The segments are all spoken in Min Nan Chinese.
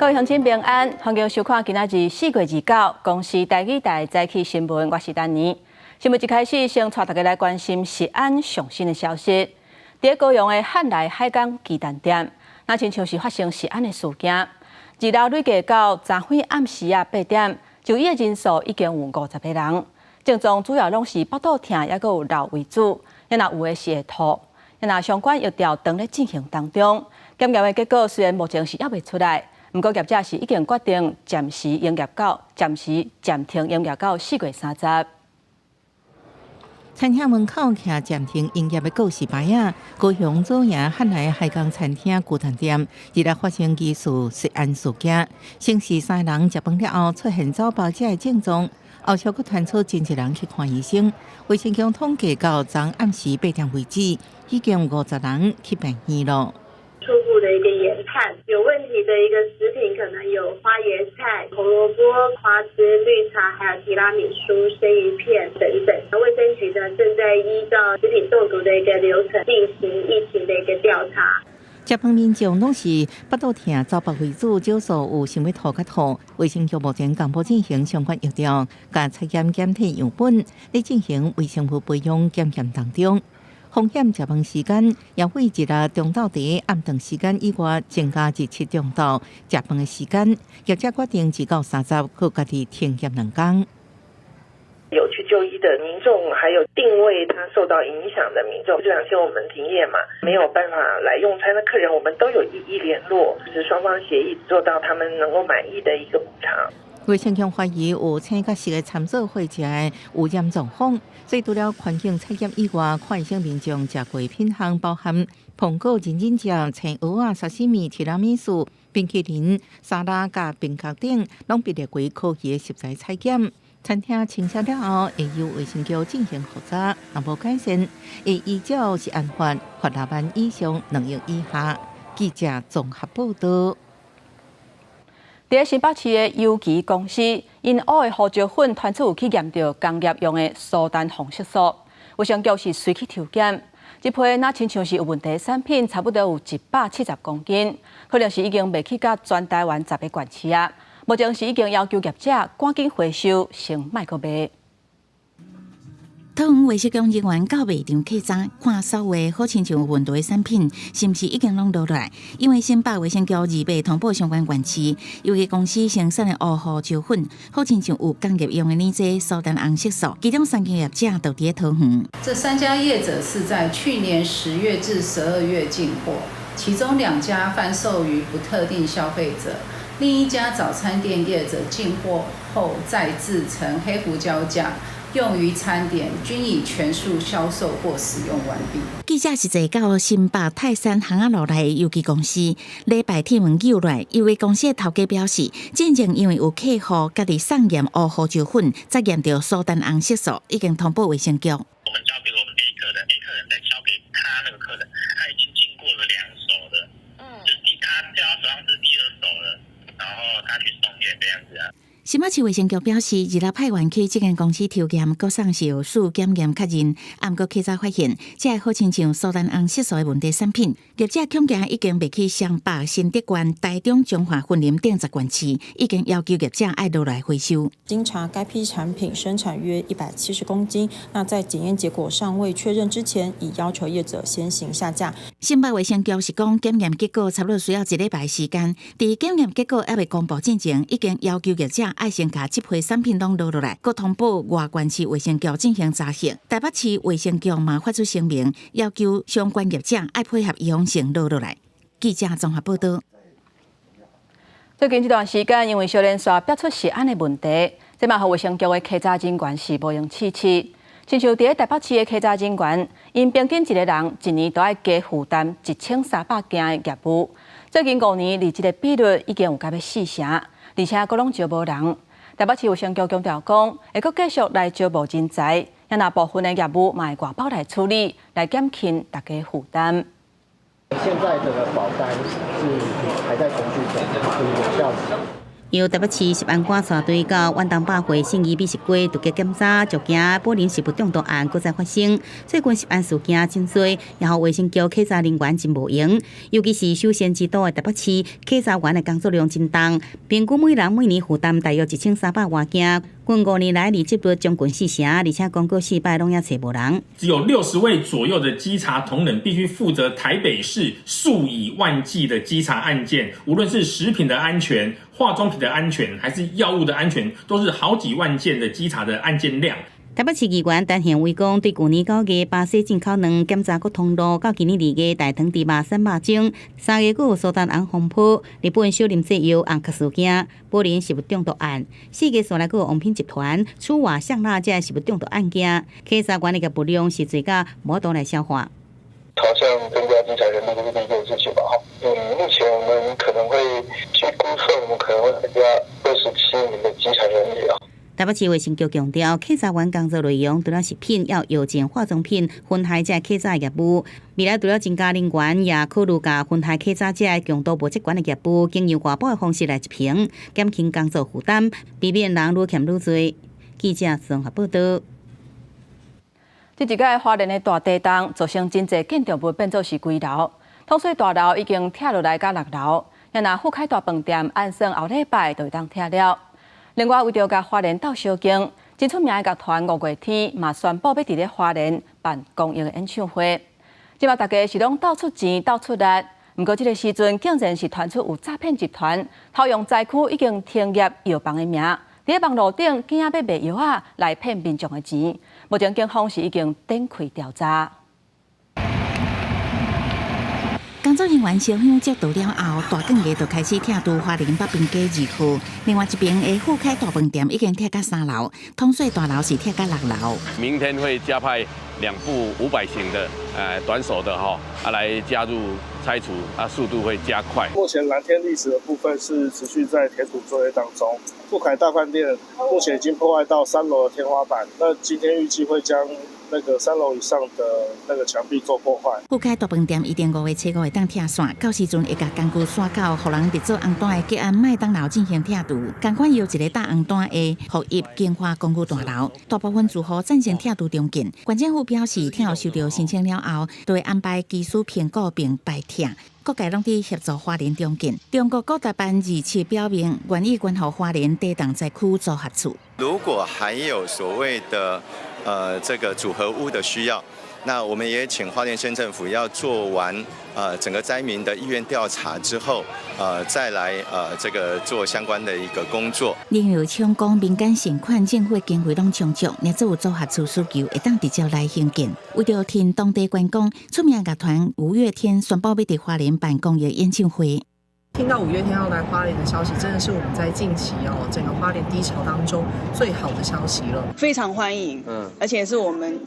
位鄉親平安，歡迎收看今仔日4月29公視台語台早起新聞，我是丹妮。新聞一開始，先帶大家來關心食安上新的消息。佇高雄的漢來海港雞蛋店，若親像是發生食安的事件。二六累計到昨昏暗時仔8點，就醫的人數已經有50個人，症狀主要攏是腹肚疼，抑閣有漏為主，抑若有的是會吐。抑若相關疫調當咧進行當中，檢驗的結果雖然目前是猶未出來，毋過業者是已經決定暫停營業到4月30。餐廳門口徛暫停營業的告示牌仔，高雄左營漢來海港餐廳雞蛋店，二六發生疑似食安事件，先是三个人食飯了後出現走飽這个症狀，後續閣傳出真濟人去看醫生。衛生局統計到昨暗時8點為止，已經有50人去病院囉。初步的一個研判，有問題的一個食品可能有花椰菜、紅蘿蔔、花枝、綠茶，還有提拉米蘇、生魚片等等。衛生局呢正在依照食品中毒的一個流程進行疫情的一個調查。食飯民眾攏是腹肚疼、走腹為主，少數有想欲吐佮吐。衛生局目前公布進行相關疫調，共採檢檢體樣本，咧進行微生物培養檢驗當中。風險食飯時間也會一日中晝佇暗頓時間以外增加至7中晝食飯的時間，業者決定至到30，閣家己停業2工。有去就醫的民眾，還有定位他受到影響的民眾，這兩天我們停業嘛，沒有辦法來用餐的客人，我們都有一一聯絡，就是雙方協議做到他們能夠滿意的一個補償。衛生局懷疑有青佮熟的摻做伙食的污染狀況，所以除了環境採檢以外，看醫生民眾食過品項包含蘋果、杏仁醬、青蚵仔、沙西米、提拉米蘇、冰淇淋、沙拉佮冰角等，攏被列為可疑的食材採檢。餐廳清掃了後，會由衛生局進行複查，若無改善，會依照食安法罰6萬以上2億以下。記者綜合報道。佇新北市的油旗公司，𪜶烏的胡椒粉傳出有去驗著工業用的蘇丹紅色素，衛生局是隨去抽檢，這批若親像是有問題的產品，差不多有170公斤，可能是已經賣去甲全台灣10个縣市啊。目前是已經要求業者趕緊回收，先莫閣賣。桃園衛生局人員到賣場稽查，看所有好親像有問題的產品，是毋是已經攏落來？因為新北衛生局二八通報相關縣市，油旗公司生產的烏胡椒粉，好親像有工業用的乳劑蘇丹紅色素，其中三間業者就佇咧桃園。這三家業者是在去年10月至12月進貨，其中兩家販售於不特定消費者，另一家早餐店業者進貨後再製成黑胡椒醬，用於餐點，均已全數銷售或使用完畢。記者實際到新北泰山巷仔路內的油旗公司，禮拜鐵門扭來，油旗公司的頭家表示，進前因為有客戶家己送驗烏胡椒粉，才驗著蘇丹紅色素，已經通報衛生局。我們交給我們 A 客人，A 客人再交給他那個客人，他已經經過了兩手了，就他交手上是第二手了，然後他去送驗這樣子啊。新北市衛生局表示，二六派員去這間公司抽驗，閣送受試檢驗確認，毋過稽查發現，這个好親像蘇丹紅色素的問題產品，業者恐驚已經賣去雙北、新竹縣、台中、彰化、雲林等10縣市，已經要求業者愛落來回收。經查該批產品生產約170公斤，那在檢驗結果尚未確認之前，已要求業者先行下架。新北衛生局是講，檢驗結果差不多需要一禮拜時間，佇檢驗結果猶未公布之前，已經要求業者愛先共這批產品攏落落來，閣通報外縣市衛生局進行查核。台北市衛生局嘛發出聲明，要求相關業者愛配合預防性落落來。記者綜合報道。最近這段時間，因為小連續爆出食安的問題，這嘛予衛生局的稽查人員是無閒試試。親像佇咧台北市的稽查人員，𪜶平均一个人一年都愛加負擔1300件的業務。最近5年，離這个比率已經有到欲四成，而且閣攏招無人。台北市衛生局強調講，會閣繼續來招募人才，若部分的業務嘛會外包來處理，來減輕大家負擔。現在這個保單是還在程序中，就是有效期。由台北市食安館帶隊到遠東百貨信義美食街突擊檢查，就驚寶林食物中毒案閣再發生。最近食安事件真濟，也予衛生局稽查人員真無閒，尤其是休閒之都的台北市，稽查員的工作量真重，平均每人每年負擔大約1300外件。近5年來，離職率將近四成，而且講過四擺攏猶揣無人。只有60位左右的稽查同仁必須負責台北市數以萬計的稽查案件，無論是食品的安全、化妝品的安全，還是藥物的安全，都是好幾萬件的稽查的案件量。台北市議員陳憲威講，對舊年9月巴西進口卵檢查閣通路，到今年2月大腸豬肉散肉精，3月閣有蘇丹紅風波，日本小林製藥紅殼事件，寶林食物中毒案，4月紲來閣有王品集團楚華香辣這食物中毒案件，稽查員的業務量是濟甲無法度來消化。朝向增加稽查人力這是第一件事情吧？哈，目前我們可能會去估算，我們可能會增加27名的稽查人力啊。台北市衛生局強調，稽查員工作內容除了食品、還有藥膳、化妝品、分械這稽查業務。未來除了增加人員，也考慮共分械稽查這強度無這懸的業務，經由外包的方式來執行，減輕工作負擔，避免人愈欠愈濟。記者綜合報道。這一擺花蓮的大地動，造成真濟建築物變做是危樓，統帥大樓已經拆落來到六樓，若富凱大飯店按算後禮拜就會當拆了。另外，為著共花蓮鬥相共，真出名的樂團五月天嘛宣布欲佇咧花蓮辦公益的演唱會。這擺大家是攏鬥出錢、鬥出力，毋過這个時陣竟然是傳出有詐騙集團偷用災區已經停業藥房的名，佇咧網路頂驚欲賣藥仔來騙民眾的錢。目前警方是已經展開調查。工作人員燒香祝禱了後，大管家就開始拆除花蓮北濱街2號。另外一邊的富凱大飯店已經拆到三樓，統帥大樓是拆到六樓。明天會加派兩部500型的短手的哈啊來加入拆除啊，速度會加快。目前藍天粒子的部分是持續在填土作業當中。富凱大飯店目前已經破壞到三樓的天花板，那今天預計會將那個三樓以上的那個牆壁做破壞。富凱大飯店預定5月初5會當拆線，到時陣會共工具徙到予人列做紅單的吉安麥當勞進行拆除。仝款有一个打紅單的福邑京華公寓大樓，大部分住戶贊成拆除重建。縣政府表示，拆後收到申請了後，都會安排技師評估並排拆。各界攏佇協助花蓮重建。中國國台辦27表明，願意捐予花蓮地動災區組合厝。如果還有所謂的這個組合屋的需要，那我們也請花蓮縣政府要做完整個災民的意願調查之後，再來這個做相關的一個工作。林右昌講，民間善款、政府經費攏充足，若做有組合厝需求，會當直接來興建。為著伲當地觀光，出名樂團五月天宣布欲佇花蓮辦公益演唱會。聽到五月天要來花蓮的消息，真的是我們在近期哦整個花蓮低潮當中最好的消息了。非常歡迎，而且是我們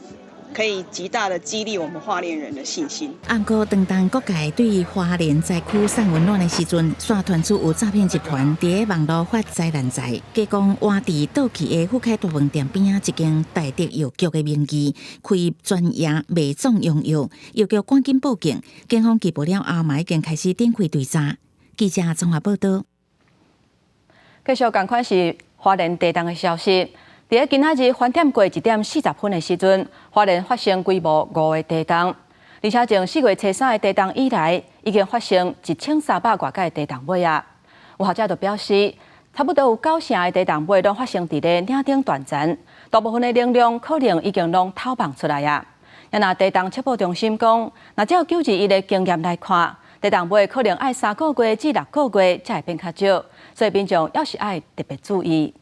可以極大的激勵我們花蓮人的信心。毋過，當當各界對花蓮災區送溫暖的時陣，煞傳出有詐騙集團佇咧網路發災難財，假講活佇倒去的富凱大飯店邊仔一間大德藥局的名義，開專業賣壯陽藥，藥局趕緊報警，警方緝捕了後，嘛已經開始展開追查。記者綜合報道。繼續仝款是花蓮地動的消息。佇咧今仔日翻點過1點40分的時陣，花蓮發生規模5的地動，而且從4月初3的地動以來，已經發生1300外擺地動尾仔。有學者就表示，差不多有九成的地動尾攏發生佇咧嶺頂斷層，大部分的能量可能已經攏透放出來啊。若地動測報中心講，若照9·21的經驗來看，地動尾可能愛3個月至6個月才會變較少，所以民眾猶是愛特別注意。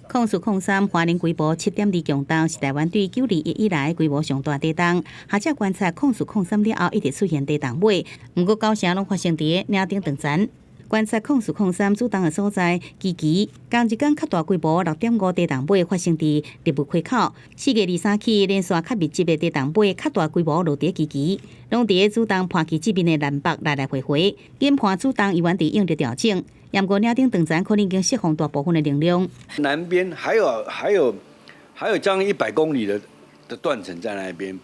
04/03花蓮規模7.2強動，是台灣對9·21以來規模上大地動。學者觀察04/03了後，一直出現地動尾，毋過九成攏發生佇嶺頂斷層。觀察04/03主動的所在，基期仝一工較大規模6.5地動尾發生佇立霧溪口。4月23起連續較密集的地動尾，較大規模落佇基期，攏佇主動盤區這邊的南北來來回回，研判主動猶原佇應力調整。毋過嶺頂斷層可能已經釋放大部分的能量。南邊還有將近100公里的斷層在那邊，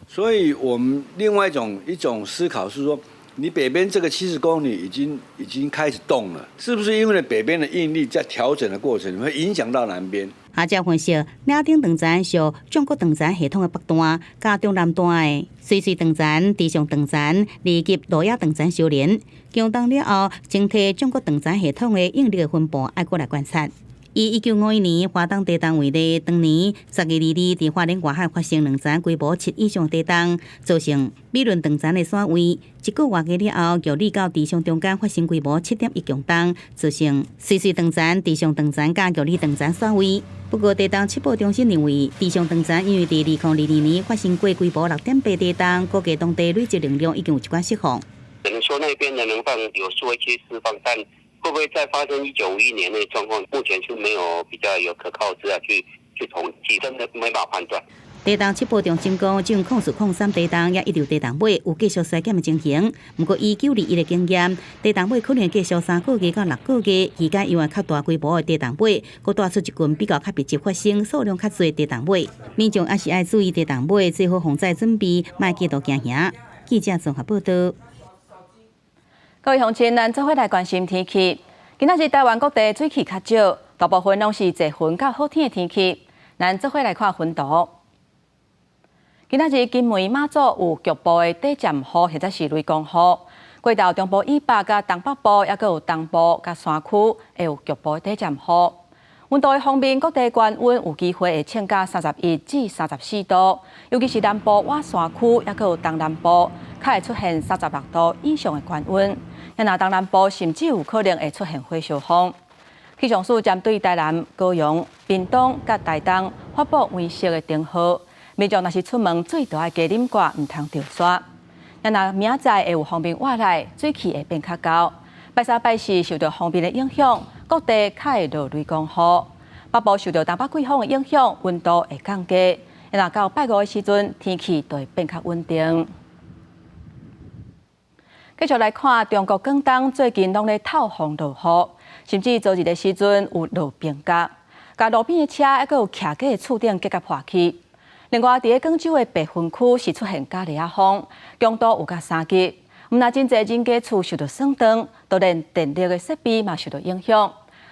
所以我們另外一種思考是說，你北邊這個70公里已經開始動了，是不是因為北邊的應力在調整的過程會影響到南邊？學者分析，嶺頂斷層屬縱谷斷層系統的北段，佮中南段的水穗斷層、池上斷層、二級路野斷層相連。強動了後，整體縱谷斷層系統的應力的分布愛閣來觀察。以1951年華東地動為例，當年12/22佇花蓮外海發生兩層規模7以上地動，造成美崙斷層的徙位。一個外幾了後，玉里到池上中間發生規模7.1強動，造成水穗斷層、池上斷層佮玉里斷層徙位。不過，地動測報中心認為，池上斷層因為佇2022年發生過規模6.8地動，估計當地累積能量已經有一寡釋放。只能說那邊的能放有做一些釋放，但會不會再發生1951年那個狀況？目前是沒有比較有可靠資料去統計，真的沒辦法判斷。地動測報中心講，從04/03地動也一直地動尾有繼續衰減的情形。毋過以9/21的經驗，地動尾可能繼續3個月到6個月，期間猶原較大規模的地動尾，閣帶出一群比較較密集發生、數量較濟的地動尾。民眾也是愛注意地動尾，做好防災準備，莫過度驚嚇。記者綜合報道。各位鄉親，咱做伙來關心天氣。今仔日台灣各地水汽較少，大部分攏是濟雲佮好天的天氣。咱做伙來看雲圖。今仔日金門馬祖有局部的短暫雨或者是雷公雨，過晝中部以北佮東北部，抑閣有東部佮山區會有局部的短暫雨。溫度的方面，各地高溫有機會會衝到31至34度，尤其是南部倚山區，抑閣有東南部，較會出現36度以上的高溫。若東南部甚至有可能會出現火燒風。氣象署針對台南、高雄、屏東佮台東發布黃色的燈號，民眾若是出門水著愛加啉掛，毋通著沙。若明仔載會有鋒面倚來，水汽會變較厚。拜三、拜四受著鋒面的影響，各地較會落雷公雨。北部受著東北季風的影響，溫度會降低。若到拜五的時陣，天氣就會變較穩定。繼續來看中國廣東最近攏咧透風落雨，甚至昨日的時陣有落冰角，共路邊的車抑閣有徛家的厝頂結共破去。另外，佇咧廣州的白雲區是出現咖喱仔風，強度有到3級，毋但真濟人家厝受到損斷，都連電力的設備嘛受到影響。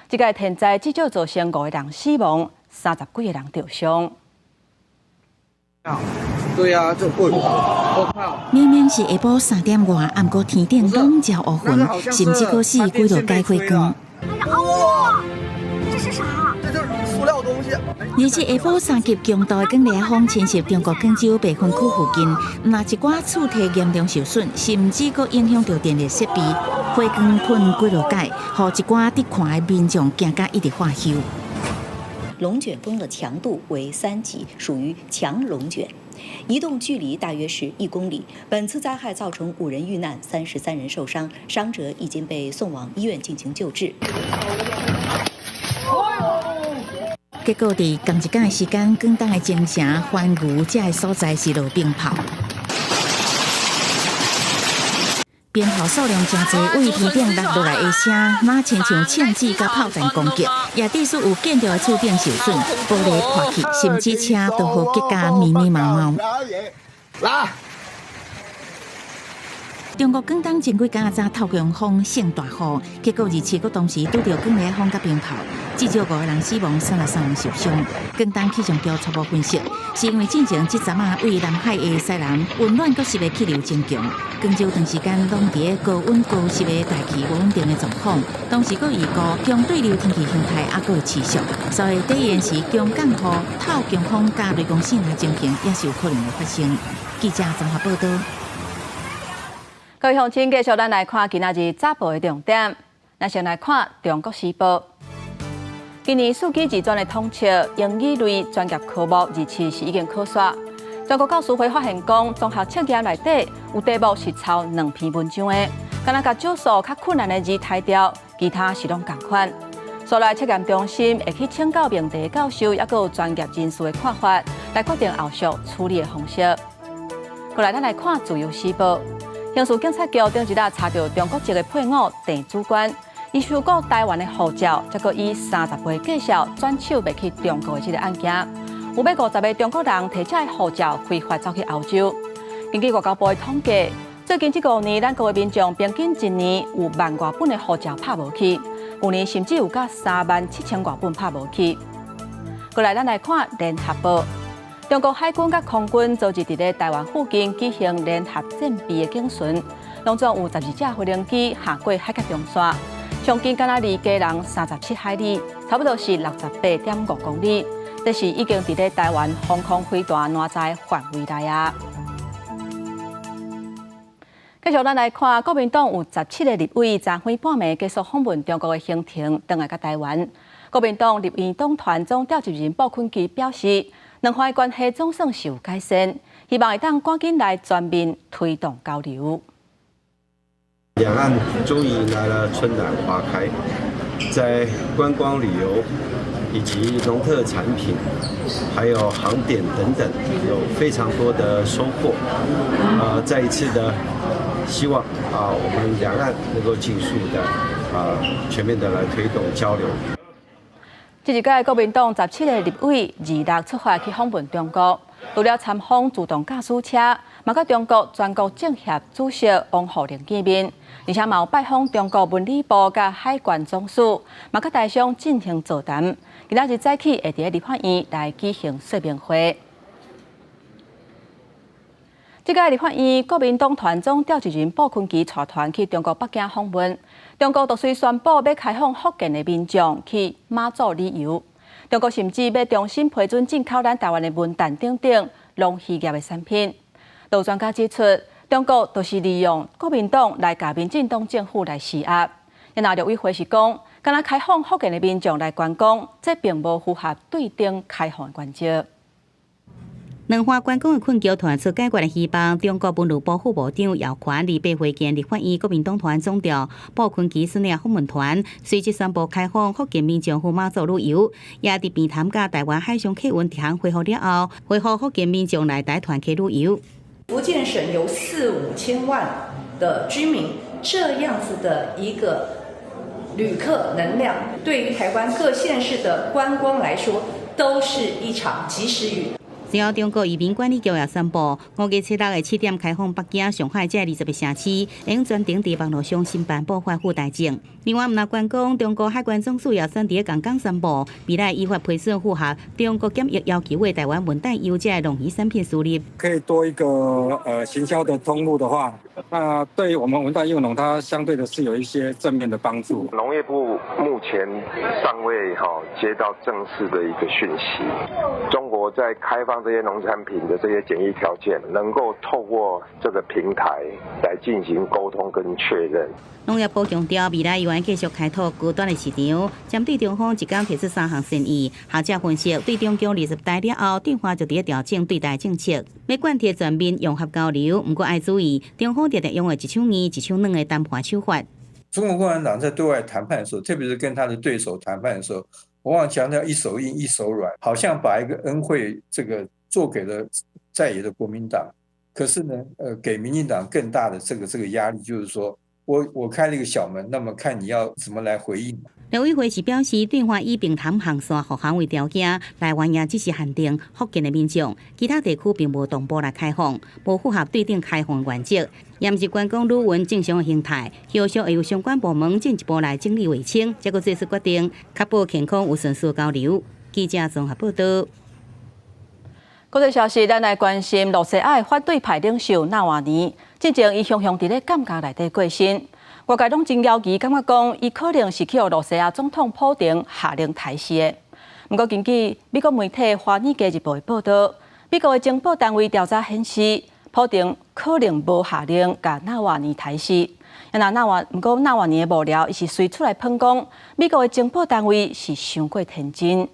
這個天災至少造成五個人死亡，30幾個人著傷。對啊，這我靠！明明是下晡3點外，毋過天頂籠罩烏雲，甚至閣四幾度解火光。哇！這是啥？這就是塑料東西。而這下晡3級強度的狂烈風侵襲中國廣州白雲區附近，毋但一寡厝體嚴重受損，甚至閣影響著電力設備，火光噴幾落擺，予一寡佇看的民眾驚甲一直發搝。龍捲風的強度為3級，屬於強龍捲，移動距離大約是1公里。本次災害造成5人遇難，33人受傷，傷者已經被送往醫院進行救治。結果，佇仝一工的時間，廣東的增城、番禺這个所在是落冰炮，冰炮數量誠濟，對天頂落落來的聲，若親像槍子佮炮彈攻擊，也致使有建築的厝頂受損，玻璃破去，甚至車都予結甲密密麻麻。來。中國廣東前幾工早透強風性大雨，結果二七閣同時拄著狂烈風佮冰炮，至少五個人死亡，33人受傷。廣東氣象局初步分析，是因為進前這陣仔對南海的西南溫暖閣濕的氣流增強，廣州長時間攏佇咧高溫高濕的大氣無穩定的狀況，同時閣預估強對流天氣形態猶閣會持續，所以短時強降雨、透強風佮雷公閃的情形也是有可能會發生。記者綜合報道。各位鄉親，繼續咱來看今仔日早報的重點。咱先來看《中國時報》。今年四級二專的統測英語類專業科目二試是已經考煞。全國教師會發現講，綜合測驗內底有題目是抄兩篇文章的，敢若共少數較困難的字刣掉，其他是攏仝款。所來測驗中心會去請教命題教授，抑閣有專業人士的看法，來決定後續處理的方式。過來，咱來看《自由時報》。刑事警察局頂一日查著中國籍的配偶鄭主管，伊收購台灣的護照，才閣以30倍價數轉手賣去中國的這个案件，有欲50個中國人提這个護照非法走去歐洲。根據外交部的統計，最近這5年，咱國的民眾平均一年有萬外本的護照拍無去，舊年甚至有甲3萬7千外本拍無去。過來，咱來看聯合報，中國海軍佮空軍昨日佇咧台灣附近舉行聯合戰備的警巡，當中有12架飛行機橫過海峽中線，上近敢若離基隆37海里，差不多是68.5公里，這是已經佇咧台灣防空飛彈攔截範圍內啊。繼續，咱來看國民黨有17個立委，昨昏半暝結束訪問中國的行程，轉來到台灣。國民黨立院黨團總召集人傅崑萁表示，兩岸關係總算是有改善，希望會當趕緊來全面推動交流。兩岸終於迎來了春暖花開，在觀光旅遊以及農特產品，還有航點等等，有非常多的收穫。再一次的希望啊，我們兩岸能夠盡速的啊，全面的來推動交流。這一屆國民黨17個立委二六出發去訪問中國，除了參訪自動駕駛車，嘛佮中國全國政協主席王滬寧見面，而且嘛有拜訪中國文旅部佮海關總署，嘛佮台商進行座談。今仔日早起會佇立法院來舉行說明會。這屆立法院國民黨團總召集人傅崑萁帶團去中國北京訪問，中國陸續宣布欲開放福建的民眾去馬祖旅遊，中國甚至欲重新批准進口咱台灣的文旦等等農漁業的產品。有專家指出，中國就是利用國民黨來共民進黨政府來施壓。那陸委會是講，干焦開放福建的民眾來觀光，這並無符合對等開放原則。兩岸觀光的困局傳出解決的希望。中國文旅部副部長姚權28會見立法院國民黨團總召傅崑萁率領訪問團，隨即宣布開放福建民眾赴馬祖旅遊，也佇平潭佮台灣海上客運直航恢復了後，恢復福建民眾來台團客旅遊。福建省有四五千萬的居民，這樣子的一個旅客能量，對於台灣各縣市的觀光來說，都是一場及時雨。隨後，中國移民管理局也宣布，5月7日的7點開放北京、上海這20個城市，會專程佇網路上申辦補發赴台證。另外，毋但觀光，中國海關總署也選佇共工宣布，未來依法批准符合中國檢疫要求的台灣文旦柚這農漁產品輸入。可以多一個行銷的通路的話，那對我們文旦柚農，它相對的是有一些正面的幫助。農業部目前尚未哈接到正式的一個訊息，中國在開放這些農產品的這些檢疫條件，能夠透過這個平台來進行溝通跟確認。農業部強調，未來猶會繼續開拓高端的市場。針對中方一工提出三項建議，學者分析，對中共20大了後，對華就佇咧調整對台政策，欲貫徹全面融合交流。毋過愛注意，中方常常用的一手硬、一手軟的談判手法。中國共產黨在對外談判的時候，特別是跟他的對手談判的時候，往往強調一手硬一手軟，好像把一個恩惠這個做給了在野的國民黨，可是呢，給民進黨更大的這個壓力，就是說我開了一個小門，那麼看你要怎麼來回應。陸委會是表示，對華以平潭航線復航為條件，來灣也只是限定福建的民眾，其他地區並無同步來開放，無符合對等開放原則，也毋是觀光旅運正常的形態。後續會由相關部門進一步來整理釐清，才閣做出決定，確保健康有順序交流。記者綜合報道。國際消息，咱來關心羅西亞的反對派領袖納瓦尼，進前伊雄雄佇咧監獄內底過身，外界攏真猶疑，感覺講伊可能是去予羅西亞總統普丁下令刣死的。毋過根據美國媒體《華爾街日報》的報導，美國的情報單位調查顯示，普丁可能無下令共納瓦尼刣死。那納瓦毋過納瓦尼的幕僚，伊是隨出來噴講，美國的情報單位是傷過天真。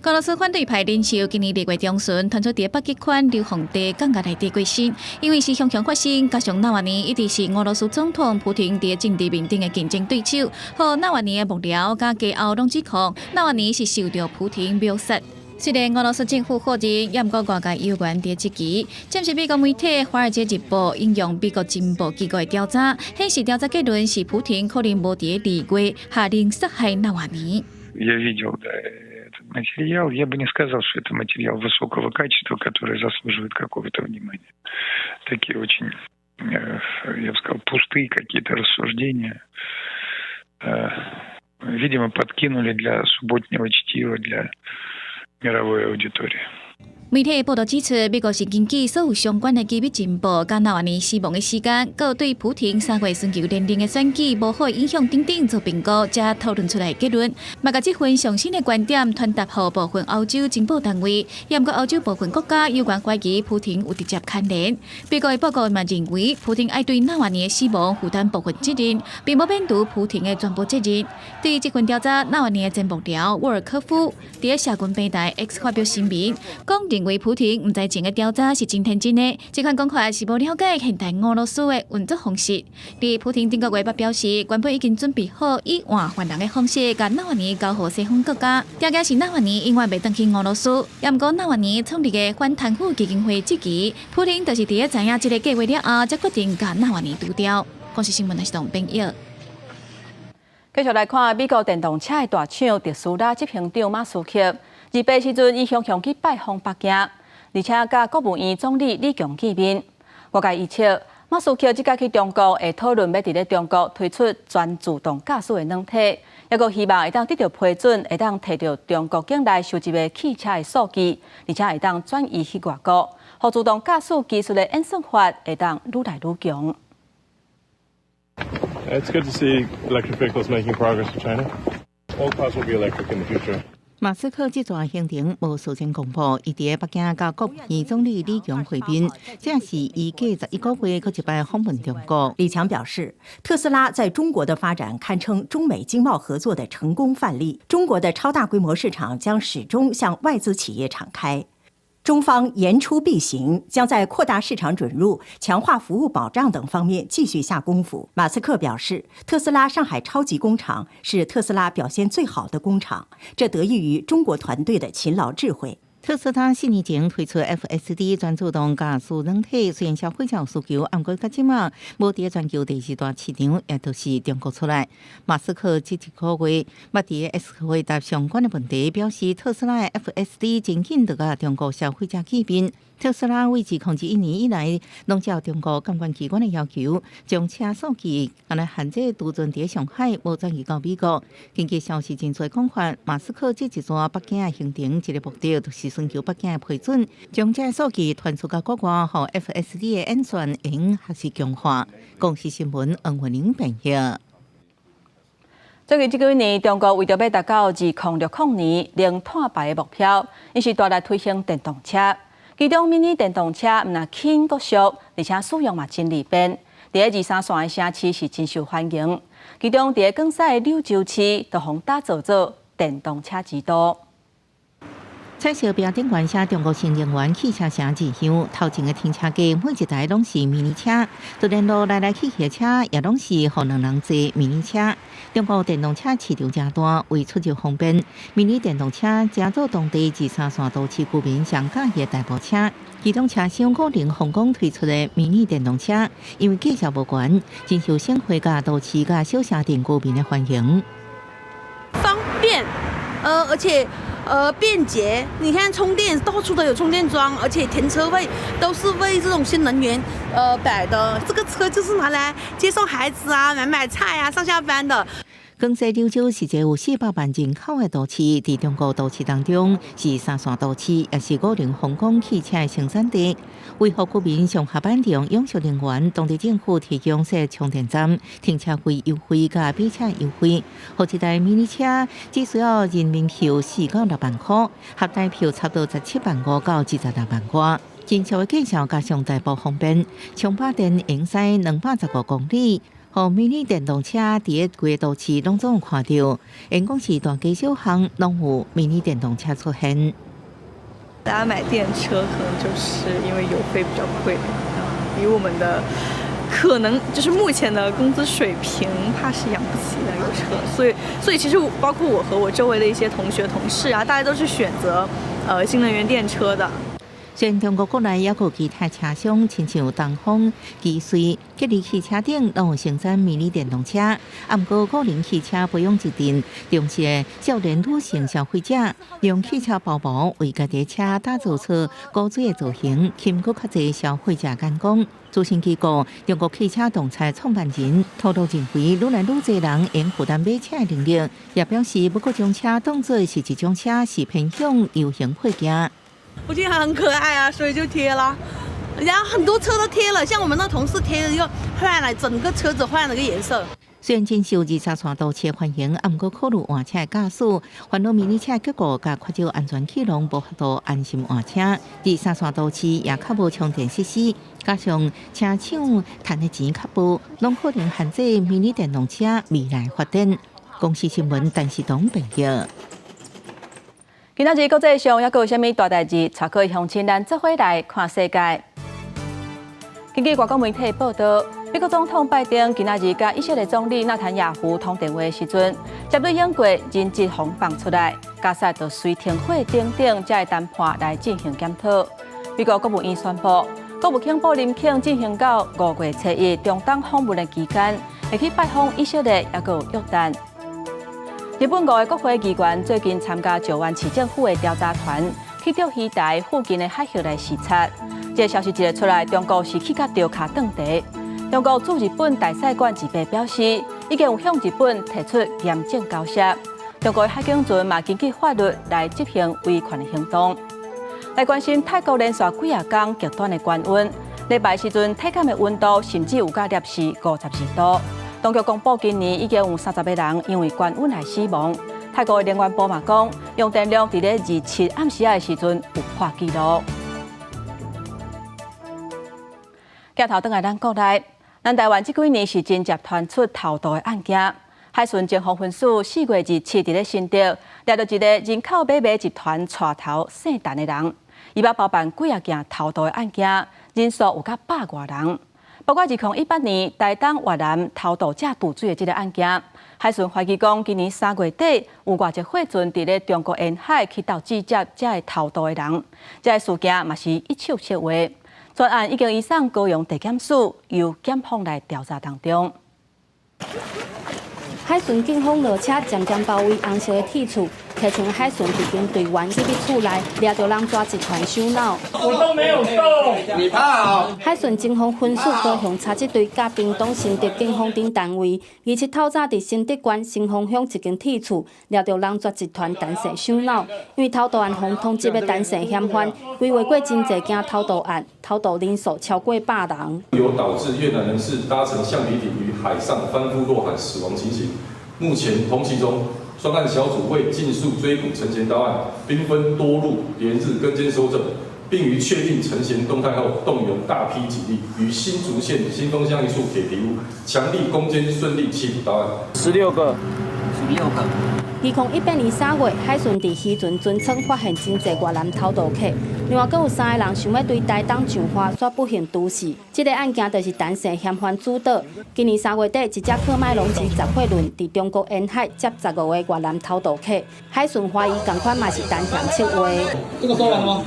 俄羅斯反對派領袖今年2月中旬傳出佇北極圈流放地監獄內底過身，因為是常常發生，加上納瓦尼一直是俄羅斯總統普丁佇政治面頂的競爭對手，予納瓦尼的幕僚佮家後攏指控納瓦尼是受著普丁謀殺。雖然俄羅斯政府否認，也毋過外界猶原佇質疑。這是美國媒體《華爾街日報》引用美國情報機構的調查，顯示調查結論是普丁可能無佇二月下令殺害納瓦尼。этот материал. Я бы не сказал, что это материал высокого качества, который заслуживает какого-то внимания. Такие очень, я бы сказал, пустые какие-то рассуждения. Видимо, подкинули для субботнего чтива, для мировой аудитории. 媒體報道指出，美國是根據所有相關的機密情報，佮納瓦尼死亡的時間，佮對普廷3月尋求連任的選舉無好影響等等做評估，才討論出來結論。嘛共這份上新的觀點傳達予部分歐洲情報單位，也毋過歐洲部分國家有關懷疑普廷有直接牽連。美國的報告嘛認為，普廷愛對納瓦尼的死亡負擔部分責任，並無免除普廷的全部責任。對於這份調查，納瓦尼的前幕僚沃爾科夫佇咧社群平台 X 發表聲明，講認為普廷毋知情的調查是真天真的，這款講法是無了解現代俄羅斯的運作方式。佇普廷頂個月表示，原本已經準備好以換犯人的方式，共納瓦尼交予西方國家。條件是納瓦尼永遠袂轉去俄羅斯。也毋過納瓦尼創立的反貪腐基金會質疑，普廷就是佇咧知影這個計劃了後，才決定共納瓦尼除掉。公視新聞的是董編譯。繼續來看美國電動車的大廠特斯拉執行長馬斯克，28時陣，伊雄雄去拜訪北京，而且佮國務院總理李強見面。外界預測，馬斯克這擺去中國會討論欲佇咧中國推出全自動駕駛的軟體，抑閣希望會當得到批准，會當提著中國境內收集的汽車的數據，而且會當轉移去外國，予自動駕駛技術的演算法會當愈來愈強。 It's good to see electric vehicles making progress in China. All cars will be electric in the future. 馬斯克這逝行程無事先公布，伊佇北京佮國務院總理李強會面，這是伊隔11個月閣一擺訪問中國。李強表示，特斯拉在中國的發展堪稱中美經貿合作的成功範例。中國的超大規模市場將始終向外資企業敞開。中方言出必行，將在擴大市場准入、強化服務保障等方面繼續下功夫。馬斯克表示，特斯拉上海超級工廠是特斯拉表現最好的工廠，這得益於中國團隊的勤勞智慧。特斯拉4年前推出 FSD 全自動駕駛軟體，雖然消費者有需求，毋過到這馬無佇全球第二大市場，也就是中國出來。馬斯克這一個月捌佇 X 回答相關的問題，表示特斯拉的 FSD 真緊就佮中國消費者見面。特斯拉為2021年以來，攏照中國監管機關的要求，將車數據按呢限制儲存佇上海，無轉移到美國。根據消息人士講法，馬斯克這一逝北京的行程，一個目的就是尋求北京的批准，將這數據傳出到國外，予 FSD 的演算用還是強化。公視新聞黃慧玲編譯。最近這幾年，中國為著欲達到2060年零碳排的目標，𪜶是大力推行電動車。其中，迷你電動車毋但輕閣俗，而且使用嘛真利便。佇咧二三線的城市是真受歡迎。其中，佇咧廣西的柳州市，就予打造做電動車之都。彩色標頂懸寫中國新能源汽車城字樣，頭前的停車格每一台攏是迷你車，就連路來來去去的車也攏是予兩人坐迷你車。中國電動車市場誠大，為出入方便，迷你電動車成做當地二三線都市居民上佮意的代步車。其中車商五菱宏光推出的迷你電動車，因為價錢無懸，真受省會佮都市佮小城鎮居民的歡迎。方便，而且便捷。你看充電到處都有充電樁，而且停車位都是為這種新能源擺的。這個車就是拿來接送孩子啊、買買菜啊、上下班的。廣西柳州是一個有400萬人口的都市，佇中國都市當中是三線都市，也是五菱宏光汽車的生產地。為予居民上下班利用永續能源，當地政府提供設充電站、停車費優惠佮買車優惠。予一台迷你車只需要人民幣4到6萬塊，合台幣差不多17萬5到26萬外。真俗的價錢加上代步方便，充飽電會使215公里。予迷你電動車佇咧規個都市攏總有看著，因講是大街小巷攏有迷你電動車出現。大家買電車可能就是因為油費比較貴，以我們的可能就是目前的工資水平，怕是養不起那個車，所以其實包括我和我周圍的一些同學同事啊，大家都是選擇新能源電車的。雖然中國國內猶閣有其他車商，親像東風、奇瑞、吉利汽車等，攏有生產迷你電動車。啊，毋過五菱汽車培養一陣重視少年女性消費者，用汽車包膜為家己車打造出古錐的造型，吸引閣較濟消費者眼光。諮詢機構中國汽車洞察創辦人透露認為，愈來愈濟人會負擔買車的能力，也表示欲閣將車當做是一種車，是偏向流行配件。我覺得很可愛啊，所以就貼了。然後很多車都貼了，像我們那同事貼了又換了，整個車子換了個顏色。雖然真受二三線都市歡迎，啊，毋過考慮換車的駕駛，煩惱迷你車結構佮缺少安全氣囊，無法度安心換車。二三線都市也較無充電設施，加上車廠賺的錢較薄，攏可能限制迷你電動車未來發展。公視新聞陳世東編譯。今仔日國際上猶閣有啥物大代誌？帶各位鄉親咱做伙來看世界。根據外國媒體報道，美國總統拜登今仔日佮以色列總理納坦雅胡通電話的時陣，針對英國人質予放出來，加薩就隨停火等等這个談判來進行檢討。美國國務院宣布，國務卿布林肯進行到5月初1中東訪問的期間，會去拜訪以色列，猶閣有約旦。日本五个國會議員最近參加石灣市政府的調查團，去釣魚台附近的海域來視察。這个消息一出來，中國是氣甲著跤斷地。中國駐日本大使館自白表示，已經有向日本提出嚴正交涉。中國的海警船嘛根據法律來執行維權的行動。來關心泰國連續幾仔工極端的高溫，禮拜時陣體感的溫度甚至有到攝氏52度。當局公布，今年已經有30個人因為高溫來死亡。泰國的能源部嘛講，用電量佇咧27暗時仔的時陣有破紀錄。鏡頭轉來咱國內，咱台灣這幾年是真濟傳出偷渡的案件。海巡偵防分署4月27佇咧新竹掠著一個人口買賣集團帶頭姓陳的人，伊捌包辦幾仔件偷渡的案件，人數有到百外人。包括2018年台東越南偷渡者墮水的這个案件，海巡懷疑講，今年3月底有偌濟貨船佇咧中國沿海去鬥拒接這个偷渡的人，這个事件嘛是一手策劃。全案已經移送高雄地檢署，由檢方來調查當中。海巡警方落車漸漸包圍紅色的鐵厝，提槍海巡特警隊員入去厝內，掠著人蛇集團首腦。我都沒有動，你怕啊？海巡偵防分署高雄查緝隊佮屏東新竹警方等單位，27透早佇新竹縣新豐鄉一間鐵厝，掠著人蛇集團陳姓首腦。因為偷渡案予通緝的陳姓嫌犯，規劃過真濟件偷渡案，偷渡人數超過百人。有導致越南人士搭乘橡皮艇於海上翻覆落海死亡情形。目前同期中，專案小組為盡速追捕陳賢到案，兵分多路連日跟監搜證，並於確定陳賢動態後，動員大批警力於新竹縣新豐鄉一處鐵皮屋，強力攻堅，順利緝捕到案。16個，16個。2018年3月，海巡佇漁船船艙發現真濟越南偷渡客，另外閣有三個人想欲對台東彰化，煞不幸墜死。這个案件就是陳姓嫌犯主導。今年3月底，一隻喀麥隆籍雜貨輪佇中國沿海接15個越南偷渡客，海巡懷疑仝款嘛是陳嫌策劃。這個收完了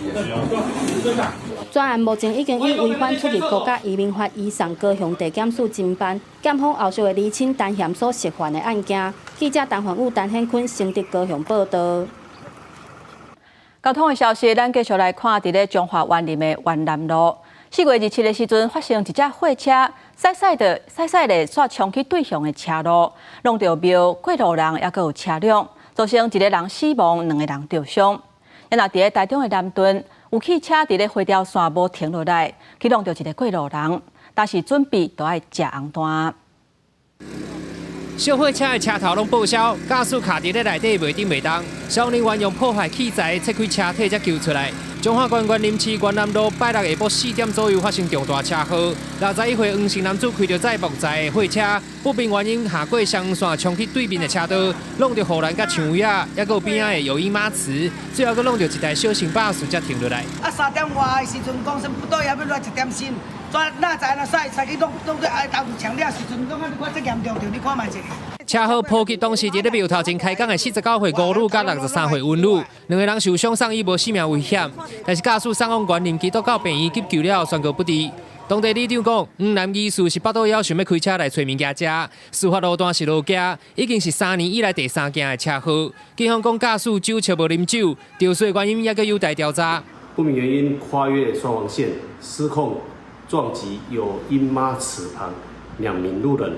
嗎？專案目前已經以違反出入國家移民法移送高雄地檢署偵辦，檢方後續會釐清陳嫌所涉犯的案件。記者陳焕武、陳顯坤，新竹高雄報道。交通的消息，咱繼續來看佇咧彰化員林的員南路。4月27的時陣，發生一隻貨車駛駛的駛駛咧，煞衝去對向的車路，弄著廟過路人，猶閣有車輛，造成一個人死亡，兩個人著傷。啊若佇咧台中的南屯，有汽車佇咧回調線無停落來，去弄著一个過路人，但是準備都愛食紅單。小貨車的車頭攏報銷，駕駛卡佇咧內底袂振袂動，消防員用破壞器材切開車體才救出來。彰化縣員林市員南路拜六下晡4點左右發生重大車禍，61歲黃姓男子開著載木材的貨車，不明原因下過雙黃線衝去對面的車道，弄著護欄佮牆圍仔，猶閣有邊仔的友誼媽祠，最後閣弄著一台小型巴士才停落來。啊，3點外的時陣，講啥不對，猶欲落來一點心，哪知按怎驶，驶去弄弄去爱头墙了时阵，讲啊，你看这严重著，你看覓一下。車禍波及當時佇咧廟頭前開講的49歲吳女佮63歲溫女，兩个人受傷送醫無性命危險，但是駕駛送往員林基督教病院急救了後宣告不治。當地里長講，黃男疑似是腹肚枵，想欲開車來揣物件食。事發路段是路崎，已經是3年以來第三件的車禍。警方講駕駛酒測無啉酒，肇事原因猶閣有待調查。不明原因跨越雙黃線，失控撞擊有嬰媽齒旁兩名路人，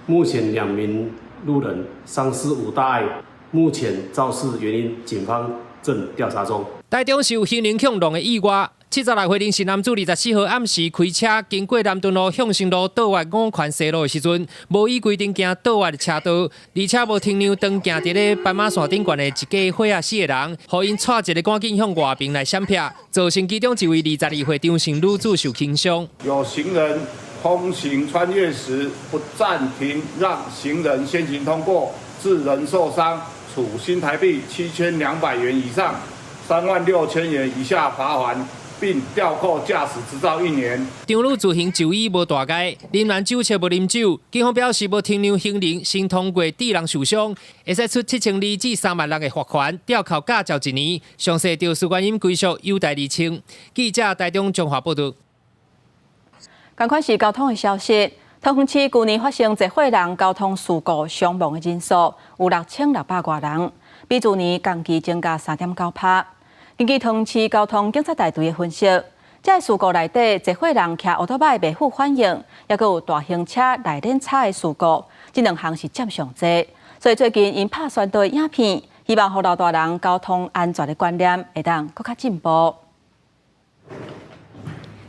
目前兩名路人傷勢無大礙，目前肇事原因警方正調查中。台中是有行人予撞的意外。76歲林姓男子24號暗時開車經過南屯路向生路倒越五權西路的時陣，無依規定行倒越的車道，而且無停讓當行佇咧斑馬線頂懸的一家伙仔四个人，予𪜶帶一个趕緊向外爿來閃避，造成其中一位22歲張姓女子受輕傷。有行人通行穿越時不暫停，讓行人先行通過，致人受傷，處新台幣7200元以上36000元以下罰鍰。並吊扣駕駛執照一年。張女自行就醫無大礙，林男酒測無啉酒，警方表示無停讓行人先通過，致人受傷，會使處7200至3萬6的罰款，吊扣駕照一年。詳細肇事原因歸屬有待釐清。記者台中彰化報道。仝款是交通的消息，桃園市舊年發生濟歲人交通事故傷亡的人數有6600外人，比去年同期增加3.9%。根據桃園市交通警察大隊的分析，這个事故內底，濟歲人騎歐多擺袂赴反應，抑閣有大型車內輪差的事故，這兩項是佔上濟。所以最近𪜶拍宣導影片，希望予老大人交通安全的觀念會當閣較進步。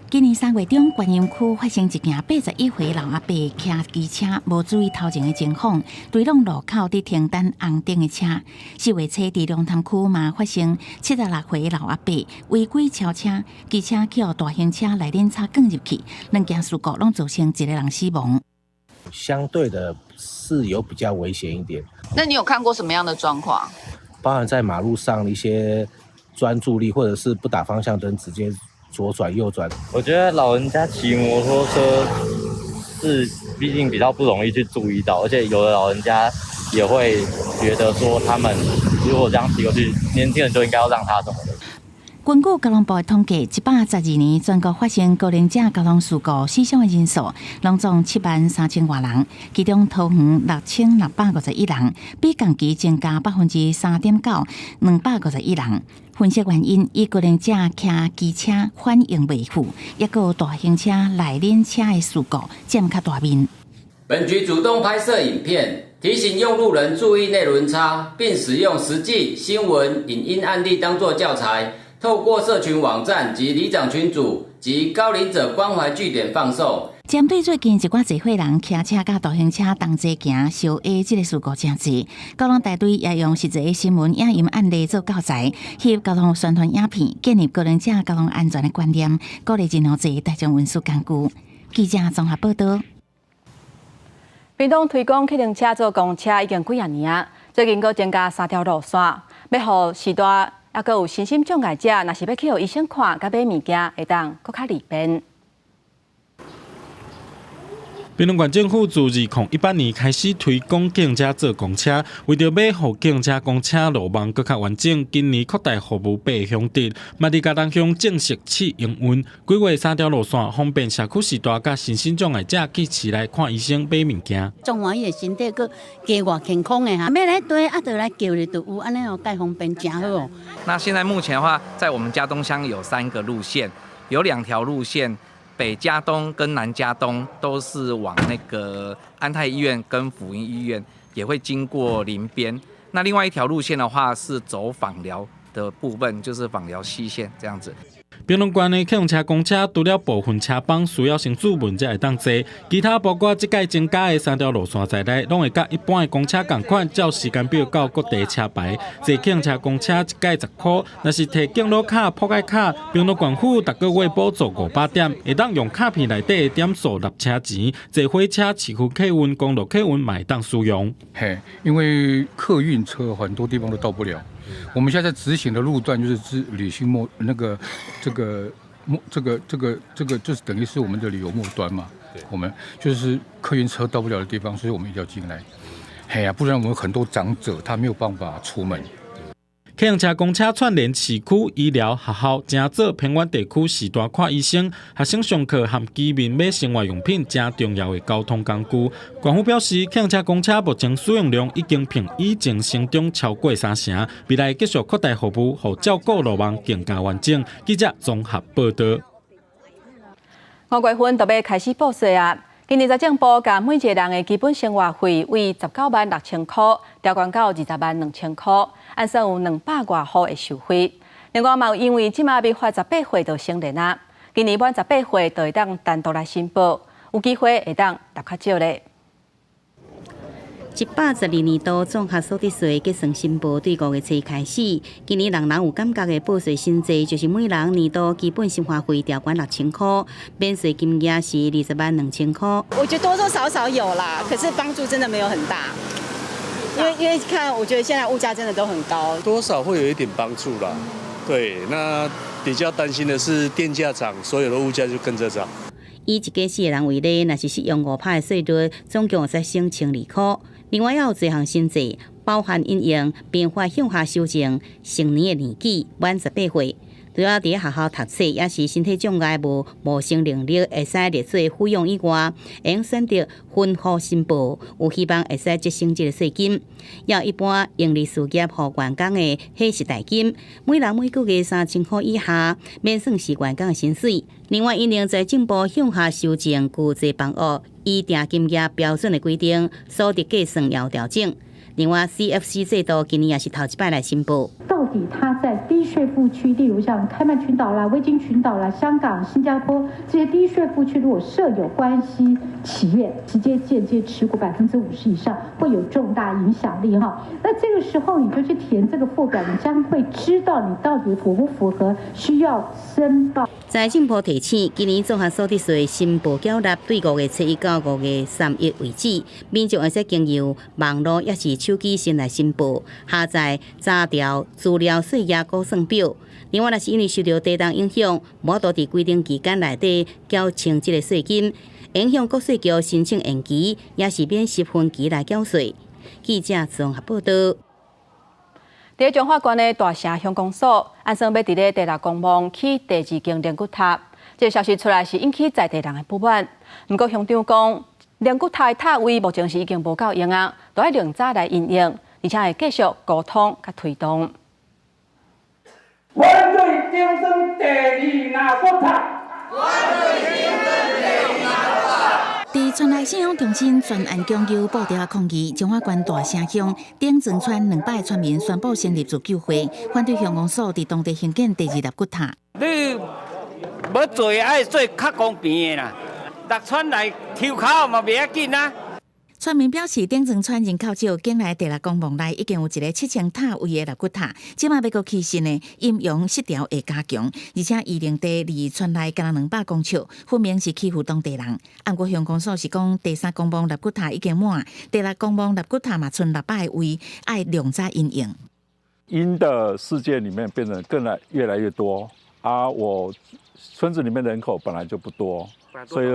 今年3月中，觀音區發生一件81歲老阿伯騎機車無注意頭前的情況，墜挵路口佇停等紅燈的車。4月初佇龍潭區嘛發生76歲老阿伯違規超車，機車去予大型車內輪差捲入去，兩件事故攏造成一個人死亡。相對的是有比較危險一點。那你有看過什麼樣的狀況？包含在馬路上一些專注力，或者是不打方向燈直接左轉右轉。我覺得老人家騎摩托車是畢竟比較不容易去注意到，而且有的老人家也會覺得說，他們如果這樣騎過去，年輕人就應該要讓他什麼的。根據交通部的統計，112年全國發生高齡者交通事故死傷的人數，攏總7萬3千外人，其中桃園6651人，比同期增加3.9%，251人。分析原因，以高齡者騎機車反應袂赴，抑閣有大型車內輪車的事故佔較大面。本局主動拍攝影片，提醒用路人注意內輪差，並使用實際新聞影音案例當作教材。透過社群網站及里長群組及高齡者關懷據點放送。針對最近一寡濟歲人騎車佮大型車同齊行相挨這个事故誠濟，交通大隊也用實際新聞影音案例做教材，翕交通宣傳影片，建立高齡者交通安全的觀念，鼓勵盡量濟大眾運輸工具。記者綜合報道。屏東推廣計程車做公車已經幾仔年啊，最近閣增加三條路線，欲予序大，抑閣有身心障礙者，若是欲去予醫生看，佮買物件，會當閣較利便。屏東縣政府自2018年開始推廣計程車做公車，為著欲予計程車公車路網閣較完整，今年擴大服務八個鄉鎮，嘛佇嘉東鄉正式試營運，規劃三條路線，方便社區序大佮身心障礙者去市內看醫生、買物件。總歡伊的身體閣加偌健康的哈，欲來對啊，就來叫咧就有按呢哦，蓋方便誠好哦。那現在目前的話，在我們佳冬鄉有三個路線，有兩條路線。北佳冬跟南佳冬都是往那個安泰醫院跟輔英醫院，也會經過林邊。那另外一條路線的話，是走枋寮的部分，就是枋寮西線這樣子。屏東縣的計程車公車，除了部分車班需要先注文才會當坐，其他包括這屆增加的三條路線在內，攏會佮一般的公車仝款，照時間表到各地車牌。坐計程車公車一擺10箍，若是提敬老卡、博愛卡，屏東縣府逐个月補助500點，會當用卡片內底的點數納車錢。坐火車、市區客運、公路客運嘛會當使用。嘿，因為客運車很多地方都到不了。我們現在執行的路段就是支旅行末那個這個末，這個就是等於是我們的旅遊末端嘛。我們就是客運車到不了的地方，所以我們一定要進來。嘿呀，不然我們很多長者他沒有辦法出門。客運車公車串聯市區醫療、學校，誠做偏遠地區時段看醫生、學生上課和居民買生活用品，誠重要的交通工具。縣府表示，客運車公車目前使用量已經比以前成長超過三成，未來繼續擴大服務，予照顧路網更加完整。記者綜合報道。五月份就欲開始報稅啊！今年財政部共每一个人的基本生活費為196,000箍，調懸到202,000箍，按算有200外戶會受惠。另外嘛，有因為這馬未滿十八歲就成年啊，今年滿十八歲就會當單獨來申報，有機會會當納較少咧。112年度綜合所得稅結算申報對5月初開始，今年人人有感覺的報稅新制，就是每人年度基本生活費調懸6000箍，免稅金額是202,000箍。我覺得多多少少有啦，可是幫助真的沒有很大，因為看，我覺得現在物價真的都很高，多少會有一點幫助啦。對，那比較擔心的是電價漲，所有的物價就跟着漲。以一家四个人為例，若是適用5%的稅率，總共會使省1200塊。另外，還有這項新制，包含因應民法向下修正成年的年紀滿十八歲，除了佇學校讀冊，抑是身體障礙無謀生能力，會使列做撫養以外，會用選擇分戶申報，有希望會使節省這个稅金。抑一般營利事業予員工的伙食代金，每人每個月3000箍以下，免算是員工的薪水。另外，因應財政部向下修正舊制房屋預定金額標準的規定，所得計算也有調整。另外，CFC 制度今年也是頭一擺來申報。到底它在低稅負區，例如像開曼群島啦、維京群島啦、香港、新加坡這些低稅負區，如果設有關係企業，直接間接持股50%以上，會有重大影響力哈。那這個時候你就去填這個附表，你將會知道你到底符不符合需要申報。財政部提醒，今年綜合所得稅申報繳納對5月初1到5月31為止，民眾會使經由網路抑是手機先來申報，下載查調資料稅額估算表。另外，若是因為受著地動影響，無法度佇規定期間內底繳清這个稅金，影響國稅局申請延期，抑是免息分期來繳稅。記者綜合報道。佇彰化縣的大城鄉公所，按算欲佇咧第六公墓起第二間靈骨塔。這个消息出來是引起在地人的不滿。毋過鄉長講，靈骨塔的塔位目前是已經無夠用啊，都愛另早來因應，而且會繼續溝通佮推動。反對頂裝第二納骨塔。反對頂裝第二納骨塔。佇村內信仰中心全案供求布條抗議，彰化縣大城鄉頂莊村200村民宣布成立自救會，反對鄉公所佇當地興建第二納骨塔。你欲做愛做較公平的啦，六村來抽跤嘛袂要緊啊。村民表示，頂莊村人口少，境內第六公墓內已經有一个7000塔位的納骨塔，這馬欲閣起新的，陰陽失調會加強，而且宜陵地離村內干焦200公尺，分明是欺負當地人。毋過鄉公所是講，第三公墓納骨塔已經滿，第六公墓納骨塔嘛賰600个位，愛量早因應。陰的世界裡面變得更來越來越多啊！我村子裡面人口本來就不多。所以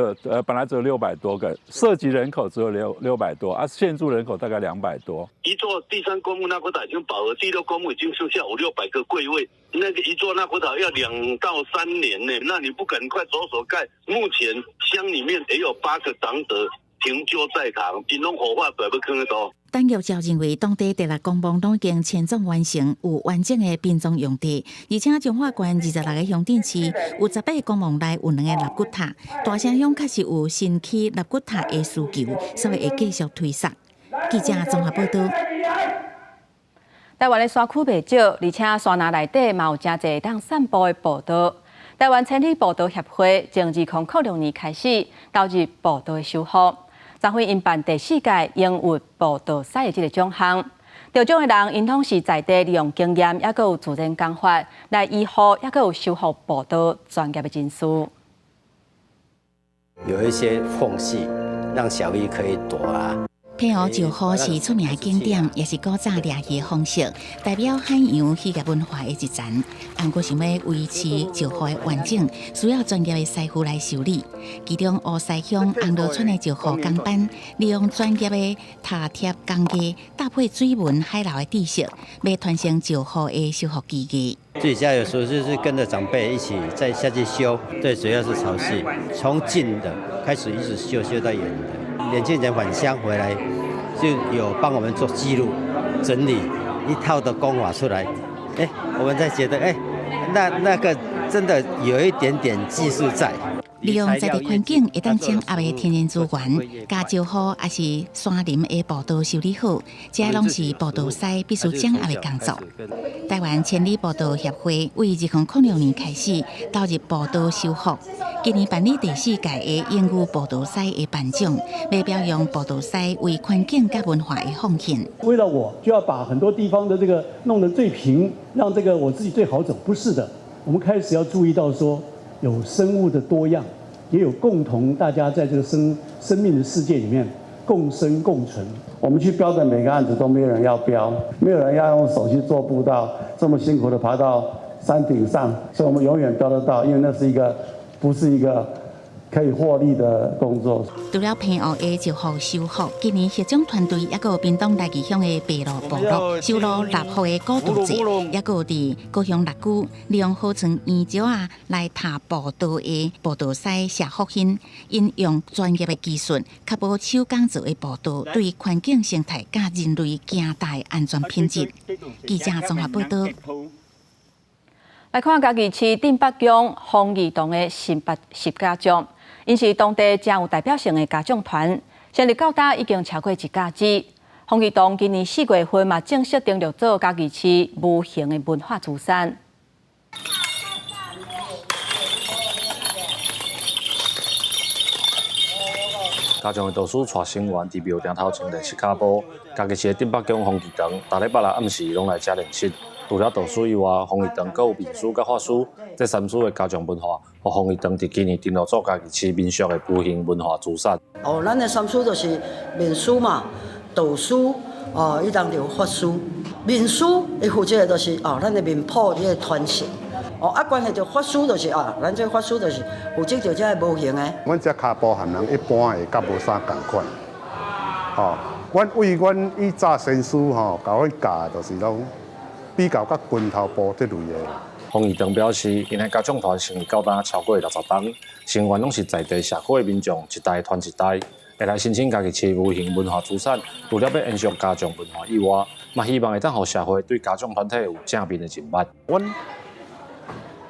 本來只有600多個，設籍人口只有六百多，啊，現住人口大概200多。一座第三公墓納骨塔已經飽和，第六公墓已經剩下五六百個櫃位，那個一座納骨塔要2到3年呢，那你不趕快着手蓋？目前鄉裡面也有八個長者停柩在堂，𪜶攏火化擺不坑得多。陳玉照認為，當地第六公墓攏已經遷葬完成，有完整的殯葬用地，而且彰化縣26个鄉鎮市有18个公墓內有兩个納骨塔，大城鄉確實有新起納骨塔的需求，所以會繼續推捒。記者綜合報道。台灣的山區袂少，而且山林內底嘛有誠濟會當散步的步道。台灣千里步道協會從2006年開始投入步道的修復。昨昏𪜶辦第四屆營運步道賽的這个獎項，得獎的人𪜶攏是在地利用經驗，抑閣有自然工法來醫護，抑閣有修復步道專業的人士。有一些縫隙，讓小魚可以躲啊。澎湖石滬是出名的景點，也是古早掠魚的方式，代表海洋漁業文化的一層。毋過想欲維持石滬的完整，需要專業的師傅來修理。其中烏石鄉紅螺村的石滬工班，利用專業的塔貼工藝，搭配水文海流的知識，欲傳承石滬的修復技藝。自己家有時候就是跟着長輩一起再下去修，最主要是潮汐，從近的開始一直修修到遠的。年輕人返鄉回來，就有幫我們做記錄、整理一套的工法出來。哎，我們才覺得，哎，那個真的有一點點技術在。利用在地環境，會當掌握的天然資源，共石滬抑是山林的步道修理好，這攏是步道師必須掌握的工作。台灣千里步道協會為2006年開始投入步道修復，今年辦理第四屆的榮譽步道師的頒獎，欲表揚步道師為環境佮文化的奉獻。為了我就要把很多地方的這個弄得最平，讓這個我自己最好走，不是的，我們開始要注意到說，有生物的多樣，也有共同大家在這個生命的世界裡面共生共存。我們去標的每個案子都沒有人要標，沒有人要用手去做步道，這麼辛苦的爬到山頂上，所以我們永遠標得到，因為那是一個不是一個可以獲利的工作。除了澎湖的石滬修復，今年協獎團隊抑閣有屏東來義鄉的白鷺部落修路納福的古道祭，抑閣有佇高雄六龜利用河床岩石仔來踏步道的步道師謝福興，𪜶用專業的技術，確保手工做的步道對環境生態佮人類行踏的安全品質。記者綜合報道。來看嘉義市鎮北鄉豐義堂的新北十家將，𪜶是當地誠有代表性的家長團，成立到今已經超過一甲子。豐義堂今年4月份嘛正式登錄做嘉義市無形的文化資產。家將的導師帶成員佇廟埕頭前練習跤步，嘉義市的鎮北鄉豐義堂，逐禮拜六暗時攏來遮練習。除了導師以外，豐義堂閣有面師佮法師，這三師的家將文化，予豐義堂佇今年登錄做嘉義市民俗的無形文化資產。哦，咱的三師就是面師嘛，導師，哦，伊當就有法師。面師伊負責的就是哦，咱的面譜這个傳承。哦，啊，關係著法師就是啊，咱這法師就是負責著這个無形的。阮這跤步和人一般的較無啥仝款。吼，阮為阮以早先師吼，共阮教就是攏比較較拳頭步這類的。豐義堂表示，𪜶的家長團成立到今超過60冬，成員攏是在地社區的民眾，一代傳一代，會來申請嘉義市無形文化資產。除了欲延續家將文化以外，嘛希望會當予社會對家將團體有正面的認捌。阮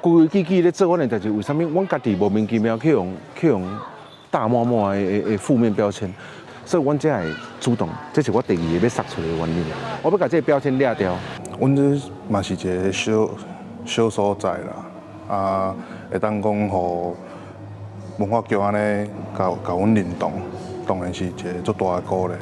規規矩矩咧做阮的代誌，為啥物阮家己莫名其妙去予去予打滿滿的負面標籤？所以阮才會主動，這是我第二个欲殺出的原因。我欲共這个標籤掠掉。阮這嘛是一個小小所在啦，啊，會當講予文化局按呢共共阮認同，當然是一個足大的鼓勵。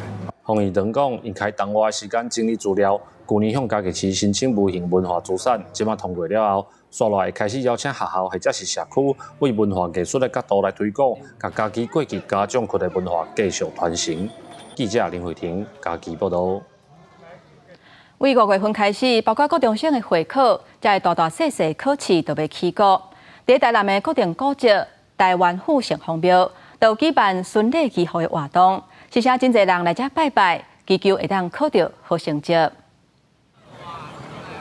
洪義堂講，𪜶開同外時間整理資料，舊年向嘉義市申請無形文化資產，這馬通過了後，煞落來會開始邀請學校或者是社區，為文化藝術的角度來推廣，共嘉義過去家長區的文化繼續傳承。記者林慧婷嘉義報導。為5月份開始，包括高中生的會考，這个大大細細考試都欲起鼓。佇台南的國定古蹟台灣府城隍廟，都有舉辦巡禮祈福的活動，是請真濟人來遮拜拜，祈求會當考著好成績。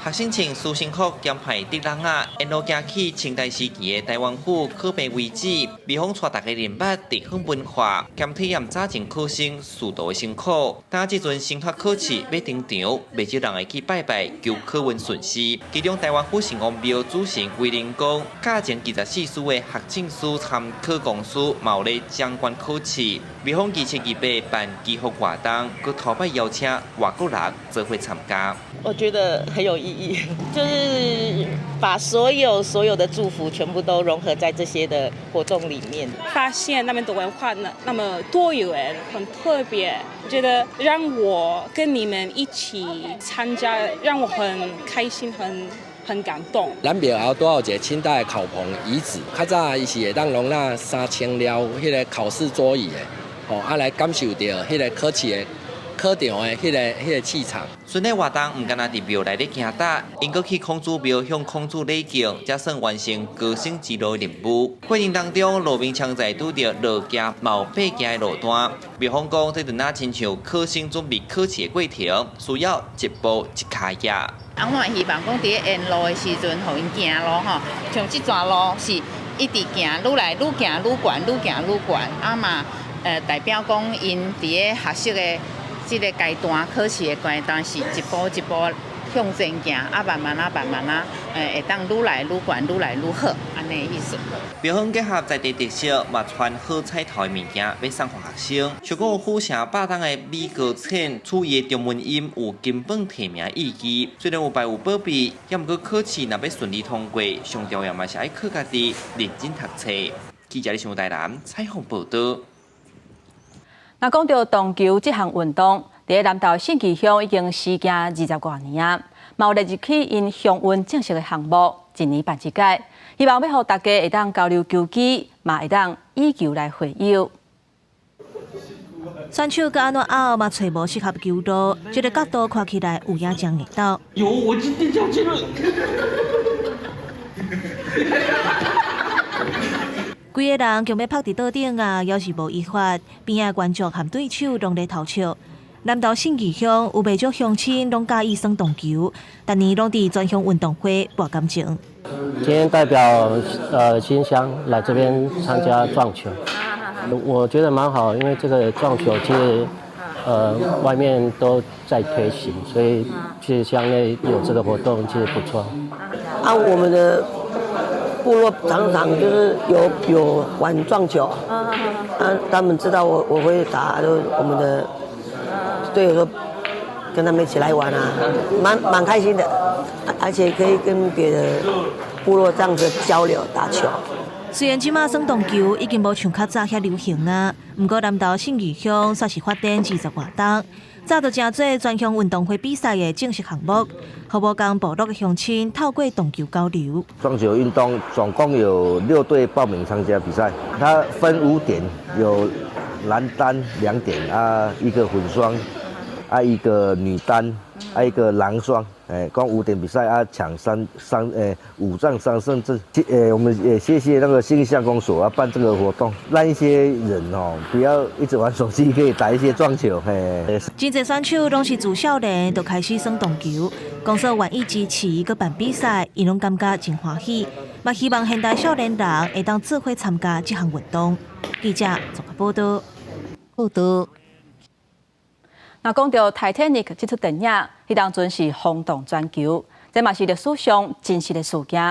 學生穿書生服兼排竹籠仔，沿路行去清代時期的台灣府考評位置，廟方帶大家認捌地方文化，兼體驗早前考生仕途的辛苦。當這陣升學考試欲登場，袂少人會去拜拜求考運順遂。其中台灣府城隍廟主神威靈公，教前24師的學政司參考公司嘛有咧掌管考試。廟方27、28辦祈福活動，閣頭擺邀請外國人做伙參加。我覺得很有意義，就是把所有所有的祝福全部都融合在這些的活動裡面。發現那邊的文化呢那麼多元，很特別，我覺得讓我跟你們一起參加，讓我很開心，很感動。咱廟後拄好有一個清代的考棚遺址，較早伊是會當容納3000寮彼個考試桌椅的，吼，啊來感受著彼個考試的考場的彼个氣場。巡禮活動毋干焦佇廟內咧行踏，𪜶閣去孔子廟向孔子禮敬，才算完成高升之路的任務。過程當中，路面常在拄著落行嘛有爬行的路段。廟方講，這就若親像考生準備考試的過程，需要一步一跤印。啊，我希望講佇沿路的時陣，予𪜶行路吼，像這段路是一直行，愈來愈行愈懸，愈行愈懸，啊嘛，代表講𪜶佇咧學習的這个階段，考試的階段是一步一步向前行，啊，慢慢啊，慢慢啊，會當愈來愈懸，愈來愈好，按呢意思。廟方結合在地特色，嘛傳好彩頭的物件，欲送予學生。像講府城百冬的米糕鉎，取伊的中文音有金榜題名意義。雖然有敗有保庇，猶毋過考試若欲順利通過，上重要嘛是愛靠家己認真讀冊。記者李上台南採訪報導。那講到撞球這項運動，佇南投信義鄉已經時行20外年啊，嘛有列入去𪜶鄉運正式的項目，一年辦一屆，希望欲予大家會當交流球技，嘛會當以球來會友。選手閣按怎拗嘛，揣無適合球路，這个角度看起來有影真硬鬥。有，我今天下去了。幾个人強欲拍佇桌頂啊，猶是無依法，邊仔觀眾和對手攏咧偷笑。南投信義鄉有袂少鄉親攏佮意耍撞球，逐年攏佇全鄉運動會搏感情。今天代表新鄉來這邊參加撞球，我覺得蠻好，因為這個撞球其實外面都在推行，所以其實鄉內有這個活動其實不錯。啊，我們的部落常常就是有玩撞球，啊，他們知道我會打，就我們的隊友說跟他們一起來玩啊，蠻開心的，而且可以跟別的部落這樣子交流打球。雖然這馬耍撞球已經無像較早遐流行啊，毋過南投信義鄉煞是發展20外冬，早就成做全鄉運動會比賽的正式項目，予無仝部落的鄉親透過撞球交流。撞球運動總共有6隊報名參加比賽，它分5點，有男單2點啊，一個混雙，啊一個女單，啊一個男雙。共5點比賽啊，搶5戰3勝制。我們也謝謝那個信義鄉公所啊，辦這個活動，讓一些人哦不要一直玩手機，可以打一些撞球。嘿，真濟選手攏是自少年就開始耍撞球，公所願意支持閣辦比賽，𪜶攏感覺真歡喜，嘛希望現代少年人會當做伙參加這項運動。記者綜合報導。報導。那講到《泰坦尼克》這齣電影，彼當陣是轟動全球，這嘛是歷史上真實的事件。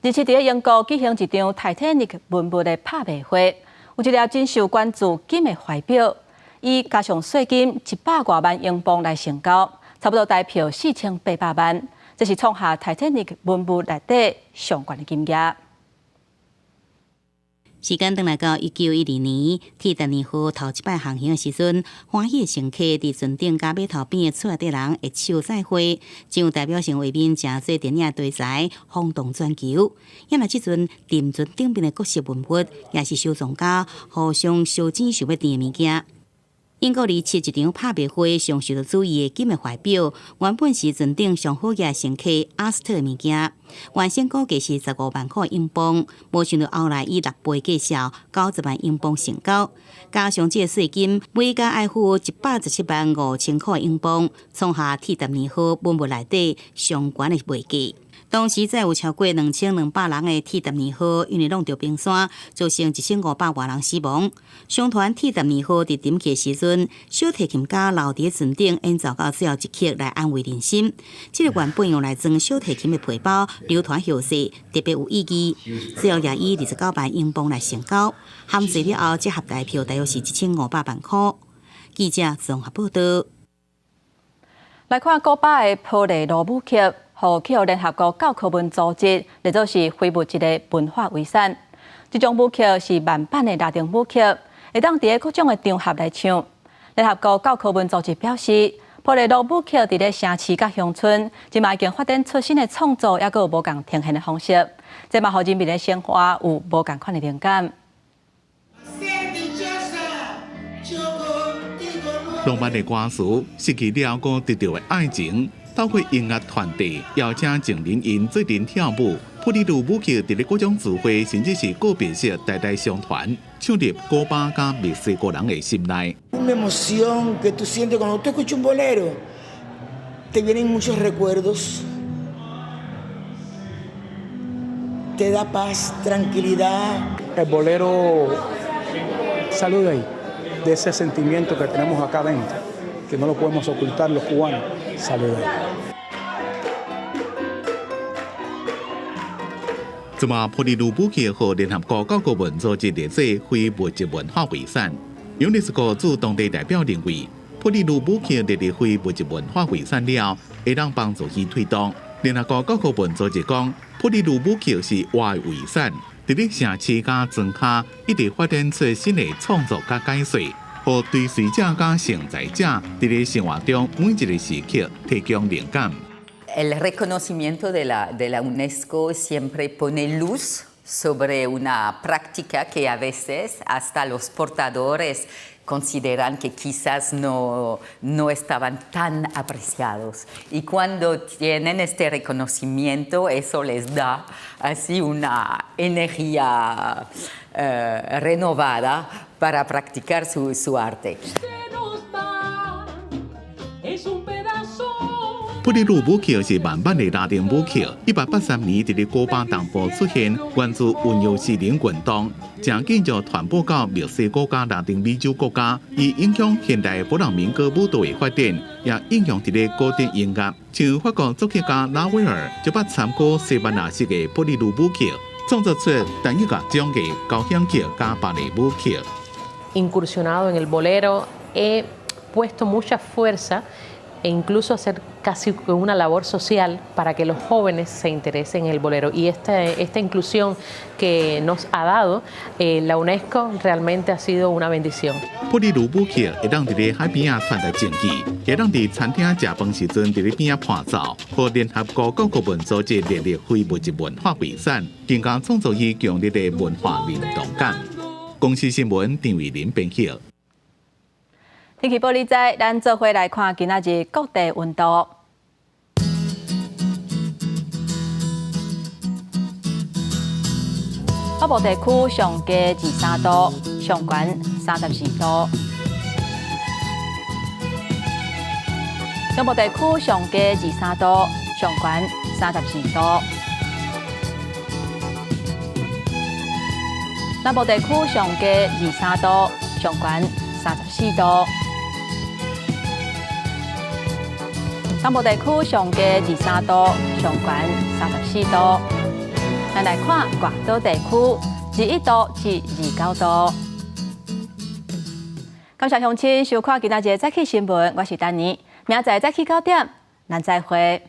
而且佇英國舉行一場《泰坦尼克》文物的拍賣會，有一粒真受關注金的懷錶，以加上稅金100外萬英鎊來成交，差不多台票4800萬，這是創下《泰坦尼克》文物內底上懸的金額。時間轉來到1912年，鐵達尼號頭一擺航行的時陣，歡喜的乘客佇船頂佮碼頭邊的厝內底人握手再會，真有代表性畫面，成做電影題材，轟動全球。也若這陣沉船頂面的各式文物，也是收藏家互相相爭想欲挃的物件。英國二七一場拍賣會上受到注意的金的懷錶，原本是船頂上好額乘客阿斯特的物件，原先估價是15萬塊英鎊，無想到後來以6倍價數90萬英鎊成交，加上這個稅金，每家愛付117萬5千塊英鎊，創下鐵達尼號文物內底上懸的賣價。當時載有超過2200人的鐵達尼號，因為挵著冰山，造成1500外人死亡。相傳鐵達尼號佇沉去的時陣，小提琴家留佇船頂演奏到最後一曲來安慰人心。這個原本用來裝小提琴的皮包流傳後世，特別有意義。最後也以29萬英鎊來成交，含稅了後，折合台票大約是1500萬塊。記者綜合報導。來看古巴的波麗羅舞曲。予去予聯合國教科文組織列做是非物質的文化遺產。這種舞曲是慢板的拉丁舞曲，會當佇各種的場合來唱。聯合國教科文組織表示，波麗羅舞曲佇咧城市佮鄉村，這馬已經發展出新的創作，猶閣有無仝呈現的方式，這嘛予人民的生活有無仝款的靈感。浪漫的歌詞，失去了閣得著的愛情，透過音樂傳遞，邀請情人𪜶做陣跳舞。普里魯舞曲佇咧各種聚會，甚至是告別式，代代相傳，唱入古巴佮墨西哥人的心內。 Una emoción que tú sientes cuando tú escuchas un bolero, te vienen muchos recuerdos, te da paz, tranquilidad. El bolero sale de ahí, de ese sentimiento que tenemos acá adentro, que no lo podemos ocultar los cubanos, sale de ahí. 這馬普里魯舞曲予聯合國教科文組織列做非物質文化遺產。尤涅斯科駐當地代表認為，普里魯舞曲列入非物質文化遺產了，會當幫助去推動。聯合國教科文組織講，普里魯舞曲是活的遺產，佇咧城市佮莊跤一直發展出新的創作佮解說，予追隨者佮承載者佇咧生活中每一个時刻提供靈感。 El reconocimiento de la UNESCO siempre pone luz sobre una práctica que a veces hasta los portadores consideran que quizás no estaban tan apreciados. Y cuando tienen este reconocimiento, eso les da así una energía renovada para practicar su arte. 普里魯舞曲是慢板的拉丁舞曲，1883年佇咧古巴東部出現，源自溫柔詩人運動，誠緊就傳播到墨西哥佮拉丁美洲國家，伊影響現代弗朗明哥舞蹈的發展，也應用佇咧古典音樂。像法國作曲家拉威爾就捌參考西班牙式的普里魯舞曲，創作出單一樂章的交響曲佮芭蕾舞曲。 Incursionado en el bolero, he puesto mucha fuerza e incluso hacer casi una labor social para que los jóvenes se interesen en el bolero. Y esta inclusión que nos ha dado la UNESCO realmente ha sido una bendición. 普里魯舞曲會當佇咧海邊仔傳達情意，會當佇餐廳食飯時陣佇咧邊仔伴奏，予聯合國教科文組織列入非物質文化遺產，更加創造伊強烈的文化認同感。公視新聞張偉林編輯。天氣報你知，咱做伙來看今仔日各地溫度。北部地區上低23度，上懸34度。中部地區上低23度，上懸34度。南部地區上低23度，上懸34度。東部地區上低23度，上懸34度。咱來看外島地區，21度至29度。感謝鄉親收看今仔日的早起新聞，我是丹妮，明仔載早起9點，咱再會。